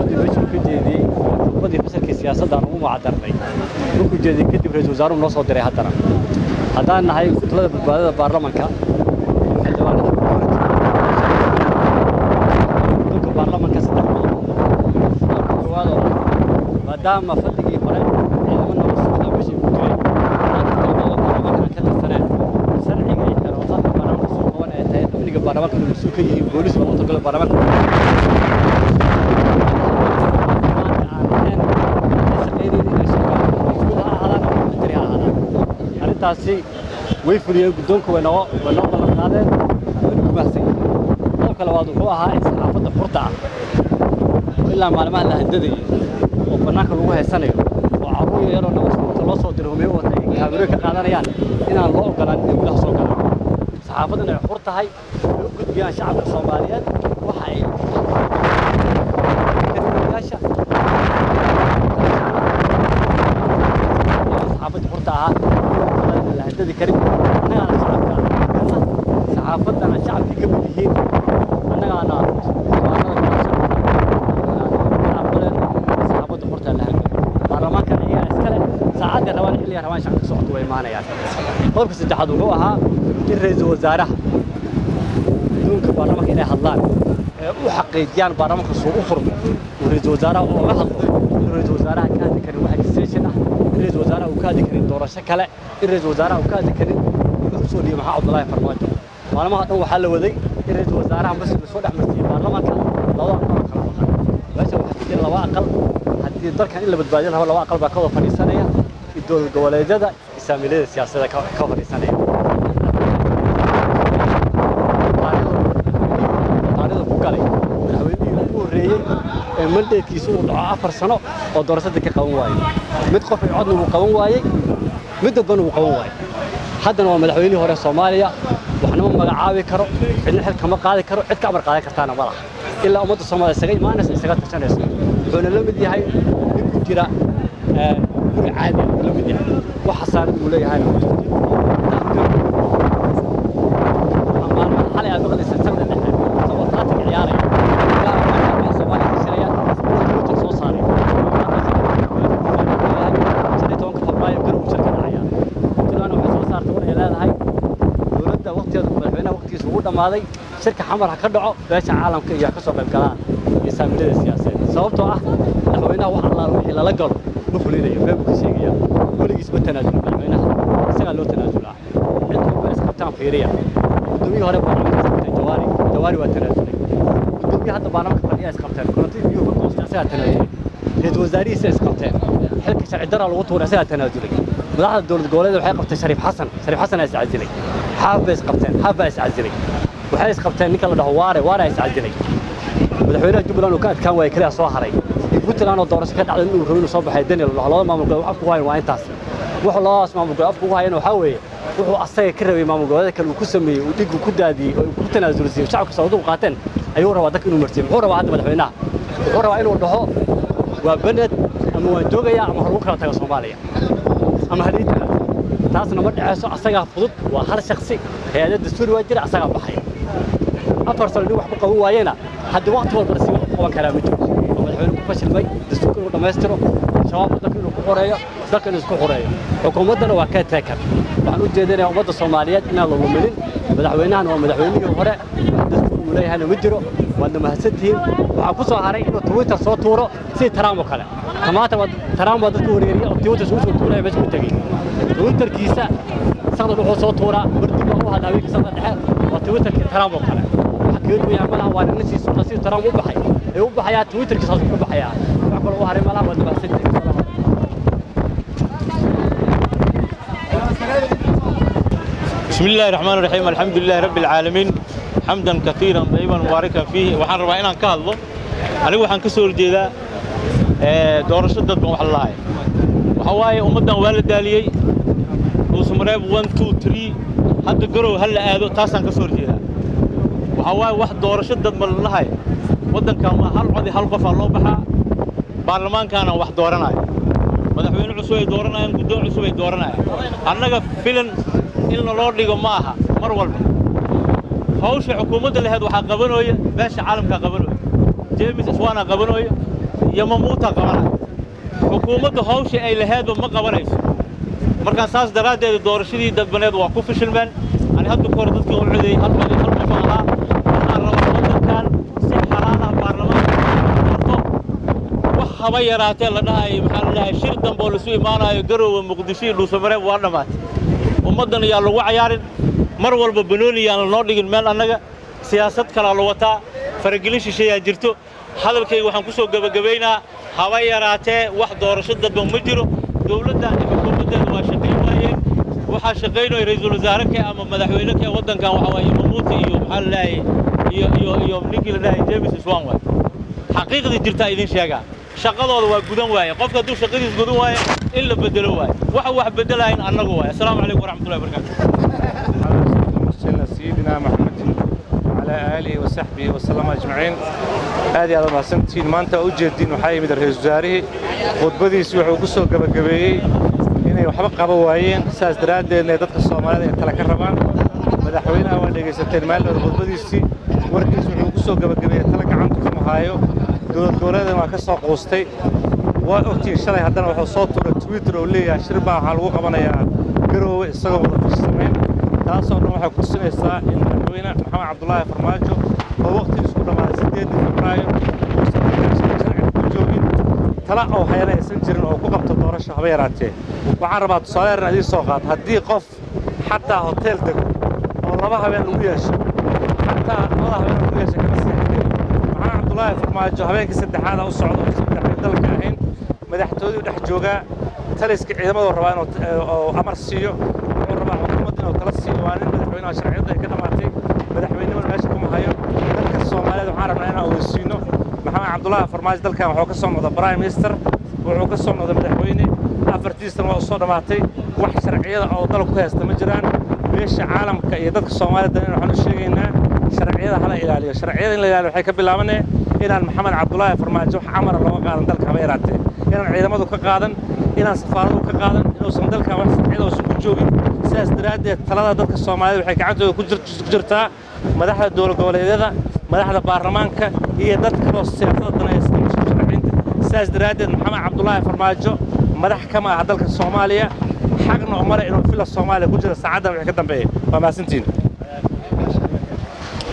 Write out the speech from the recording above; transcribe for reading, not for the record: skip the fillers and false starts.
Khudbaddii meeshuu ka jeediyey, khudbaddii fasalkii siyaasadda aan ugu magacdarnay markuu jeediyey kadib, ra-iisul wasaaruhu noo soo diray. Haddana haddaan nahay Kutlada Badbaadada Baarlamanka, xildhibaanada guddoonka baarlamanka saddex qodob. Qodobka koowaad oo ah, maadaama fadhigii hore ciidamo nabad sugida meesha ku jiray, oo baarlamanka aan ka tirsaneen, sharciga iyo xeer hoosaadka baarlamanka soo qaban ay tahay amniga baarlamanka inuu mas-uul ka yihiin booliis loogu talagalo baarlamanka, maanta aan ahayn ka shaqaynaynin inay soo galaan, iskuul ha ahaadaan ama military ha ahaadaan. Arrintaasi way fuliyeen guddoonka, way noo ballan qaadeen, wayna ku mahadsan yihiin. Qodobka labaad wuxuu ahaa in saxaafadda xurta ah oo ilaa maalmaha la handadayay oo bannaanka lagu haysanayo oo carruur yaroo nabadsugunta loo soo diray humeyo wata ay kaamirooy ka qaadanayaan, inaan loo ogolaan inay gudaha soo galaan. Saxaafaddan ay xur tahay, ay u gudbiyaan shacabka Soomaaliyeed waxa ay yaasha saxaafadda xurta ahaa la handadi karin. Annagaana shacabka kana saxaafaddana shacabkii ka mid yihiin, annagaana aqbaleen saxaafadda xurta la handado. Baarlamaankan iyagaa iskale, saacaddii rabaan, xilliga rabaan shaqo ka socoto way imaanayaan. Qodobka saddexaad wuxuu ahaa in ra-iisul wasaaraha guddoonka baarlamaanka inay hadlaan ee u xaqiijiyaan baarlamaanka suu u furmo, uu ra-iisul wasaaraha ooga hadlo in ra-iisul wasaaraha ka hadli karin wax legislation ah, in ra-iisul wasaaraha uu ka hadli karin doorasho kale, in ra-iisul wasaaraha uu ka hadli karin wuxuu usoo dhiibay Maxamed Cabdullaahi Farmaajo. Maalmaha dhan waxaa la waday in ra-iisul wasaaraha masjid lasoo dhex marsiiyey baarlamaanka labada aqal oo kala maqan. Meesha waxaa ka jira laba aqal. Haddii dalkan in la badbaadiyo rabo, laba aqal baa ka wada fadhiisanaya iyo dowlad goboleedyada isaamiliyada siyaasadda ka fadhiisanaya. Taariikhda ku galay madaxweynihii ugu horreeyey ee mandatekiisa uu dhaco 4 sano oo doorashada ka qaban waayey. Mid qof ay codna wuu qaban waayey, mid dadbana wuu qaban waayey. Haddana waa madaxweynihii hore Soomaaliya. Waxna ma magacaabi karo, cidna xil kama qaadi karo, cid ka amar qaadan kartaana ma laha ilaa ummadda Soomaaliya isaga imaanaysa, isaga tashanayso. Wuxuuna la mid yahay nin ku jira guri caadi ah la mid yahay, wax xasaanad uu leeyahayna ma jirto. Maalmaha xalay aad maqlaysa saqda dhexe isagoo taatig ciyaaraya gaar Soomaaliya ka shiraya inuu Twitter soo saaray 15-ka Febraayo Garow shir ka dhacaya. Puntland waxay soo saartay war ay leedahay dowladda waqtigeeda madaxweynaha waqtigiisa ugu dhammaaday, shirka Xamar ha ka dhaco, beesha caalamka iyo ha ka soo qayb galaan iyo saamilada siyaasadeed, sababtoo ah madaxweynaha wax allaala wixii lala galo ma fulinayo, been buu ka sheegaya, weligiis ma tanaasulin. Madaxweynaha isagaa loo tanaasulaa. Cid walba isqabtaan fiiriya. Guddoomiyihii hore baarlamaanka isqabteen Jawaari, Jawaari waa tanaasulay. Guddoomiyihii hadda baarlamaanka fadhiya isqabteen, korontada biyuhu ka goostay, isagaa tanaasulay. Ra-iisul wasaarihiisa isqabteen, xilka sharci darra lagu tuuray, isagaa tanaasulay. Madaxda dowlad goboleed waxay qabteen Shariif Xasan, Shariif Xasan aa iscasilay. Xaaf bay isqabteen, Xaaf baa iscasilay. Waxay isqabteen ninka la dhaho Waare, Waare aa iscasilay. Madaxweynaha Jubbaland uu ka adkaan waayey kaliya soo haray iyo Puntland oo doorasho ka dhacday inuu rabo inuu soo baxay Daniel la dhaho. Labada maamul goboleed wax afku hayan waa intaas. Wuxuu labadaas maamul goboleed afku ugu hayana waxaa weeye wuxuu asaga ka rabay maamul goboleedka kale uu ku sameeyey, uu dhiig ku daadiyey oo uu ku tanaasulsiiyey, shacabka Soomaalidu u qaateen ayuu rabaa dadka inuu marsiiyo. Muxuu rabaa hadda madaxweynaha? Wuxuu rabaa inuu dhaho waa baned ama waan joogayaa ama ha lagu kala tago Soomaaliya ama halii tanaasul. Taasna ma dhaceyso. Asagaa fudud, waa hal shaksi, hay-ada dastuuri waa jira, asagaa baxaya. 4 sano nin wax ku qaban waayena, haddii waqti walba si wax ku qaban karaa ma jiro. Oo madaxweyne ku fashilmay dastuurka inuu dhammaystiro, shabaabka dalka inuu ku xoreeyo, dalka inuu isku xoreeyo. Xukuumaddana waa caretaker. Waxaan u jeedinayaa ummadda Soomaaliyeed inaan la luminin. Madaxweynahan waa madaxweynihii hore, wax dastuur uu leeyahayna ma jiro. Waadna mahadsantihiin. Waxaa ku soo haray inuu Twitter soo tuuro sidii Trump oo kale. Tamaata Trump waa dadka wareeriya oo Twitter soo tuuraya meesha ku tegey. Twitterkiisa saqda wuxuu soo tuuraa mardi baa u hadla haweenka saqda dhexe. Waa Twitterkii Trump oo kale, waxa kaga duwan yahay malaha. Waa nina sii socda sidii Trump u baxay ee u baxayaa, Twitterkiisa ku baxayaa. Wax kaloo u haray malaha. Waadna mahadsantihiin. بسم الله الرحمن الرحيم، الحمد لله رب العالمين، حمدا كثيرا طيبا مباركا فيه. Waxaan rabaa inaan ka hadlo, anigu waxaan ka soo horjeedaa doorasho dadban. Wax la lahay waxa waaye ummaddan waa la daaliyey. Dhuusamareeb 1 2 3, hadda Garow ha la aado, taasaan ka soo horjeedaa. Waxa waaye wax doorasho dadban la lahay waddankan waa hal codi hal qofaa loo baxaa. Baarlamaankaana wax dooranaya, madaxweyne cusub ay dooranayaan, guddoon cusub ay dooranayaan. Annaga filan in naloo dhigo ma aha. Mar walba hawsha xukuumadda laheyd waxaa qabanooya beesha caalamkaa qabanooya, James Swan aa qabanooya. Yamamuuta qabanaya. Xukuumadda hawsha ay laheedba ma qabanayso. Markaan saas daraaddeed doorashadii dadbaneed waa ku fashilmeen. Ani hadda ka hor dadkii u codeeyey hal mid hal qof ahaa. Waxaan rabaa waddankan si xalaal ah baarlamaanka doorto. Wax haba yaraatee la dhahayo, maxaa la dhahay, shir dambe oo lasu imaanayo Garoowe, Muqdisho iyo Dhuusamareeb waa dhammaatay. Ummaddan ayaa lagu cayaarin mar walba, banooni yaan lanoo dhigin meel. Annaga siyaasad kalaa la wataa, faragelin shisheeyaa jirto. Hadalkayga waxaan ku soo gebagabaynaa, haba yaraatee wax doorasho dadban ma jiro. Dowladdan iyo xukuumaddeeda waa shaqayn waayeen. Waxaa shaqaynaya ra'iisul wasaare ke ama madaxweyne ke waddankan waxaa waaye Yamamuuti iyo, maxaa la dhahay, iyo ninkii la dhahay James Swan. Waay xaqiiqdii jirtaa idin sheegaa, shaqadooda waa gudan waaye. Qofka hadduu shaqadiis gudan waaye, in la bedelo waaye. Waxa wax bedelayan annagu waaye. Assalaamu calaykum waraxmatullahi wabarakaatu. سيدنا محمد وعلى آله وصحبه وسلم أجمعين. Aad iyo aad mahadsantihiin. Maanta u jeedin waxaa yimid ra'iisul wasaarihii. Khudbadiisi wuxuu ku soo gabagabeeyey inay waxba qaban waayeen, saas daraaddeedna dadka Soomaalida ay tala ka rabaan. Madaxweynaha waa dhegaysateen maalin khudbadiisii. Warkiis wuxuu ku soo gabagabeeyey tala gacanta kuma haayo, dowlad goboleedan waa ka soo quustay, waa ogtiin. Shalay haddana wuxuu soo tuuray Twitter oo leeyahay shir baa waxaa lagu qabanayaa Garoowe, isagoo wada tashi samayn. Taasoo dhan waxay ku tusinaysaa in Madaxweyne Maxamed Cabdulaahi Farmaajo oo waqtigiis ku dhammaaday 8-dii Febraayo uusan sharciga ku joogin, tala oo hayana aysan jirin oo ku qabto doorasho haba yaraatee. Waxaan rabaa tusaale yar idiin soo qaat. Haddii qof xataa hotel dego oo 2 habeen lagu yeesho, xataa labada habeen lagu yeesho kama seexan karin. Maxamed Cabdulaahi Farmaajo habeenkii saddexaada u socda uusan madaxweyne dalka ahayn, madaxtooyadu dhex joogaa, taliska ciidamaduu rabaa inuu amar siiyo, wuxuu rabaa xukuumadda inuu tala siiyo. Waa nin madaxweynaha sharciyadda ay ka dhammaatay, madaxweynimada meesha kuma hayo. Dadka Soomaaliyeed waxaan rabnaa inaan ogeysiino, Maxamed Cabdulaahi Farmaajo dalkan wuxuu ka soo noqday prime minister, wuxuu ka soo noqday madaxweyne, afartiisana waa u soo dhammaatay. Wax sharciyada oo dalka ku haysta ma jiraan. Beesha caalamka iyo dadka Soomaalida waxaan u sheegaynaa, sharciyada hala ilaaliyo. Sharciyada in la ilaaliyo waxay ka bilaabanee inaan Maxamed Cabdulaahi Farmaajo wax amara looga qaadan dalka haba yaraatee, inaan ciidamadu ka qaadan, inaan safaaradu ka qaadan, inuusan dalkan wax sharciyada uusan ku joogin. Sidaas daraaddeed talada dadka Soomaalida waxay gacantooda ku jirtaa madaxda dowlad goboleedyada, madaxda baarlamaanka iyo dad kaloo siyaasadda danaysta, musharaxiinta. Sidaas daraaddeed Maxamed Cabdulaahi Farmaajo madax kama aha dalka Soomaaliya, xaqna uma leh inuu Villa Soomaaliya ku jira saacaddan wixii ka dambeeya. Waa mahadsantihiin.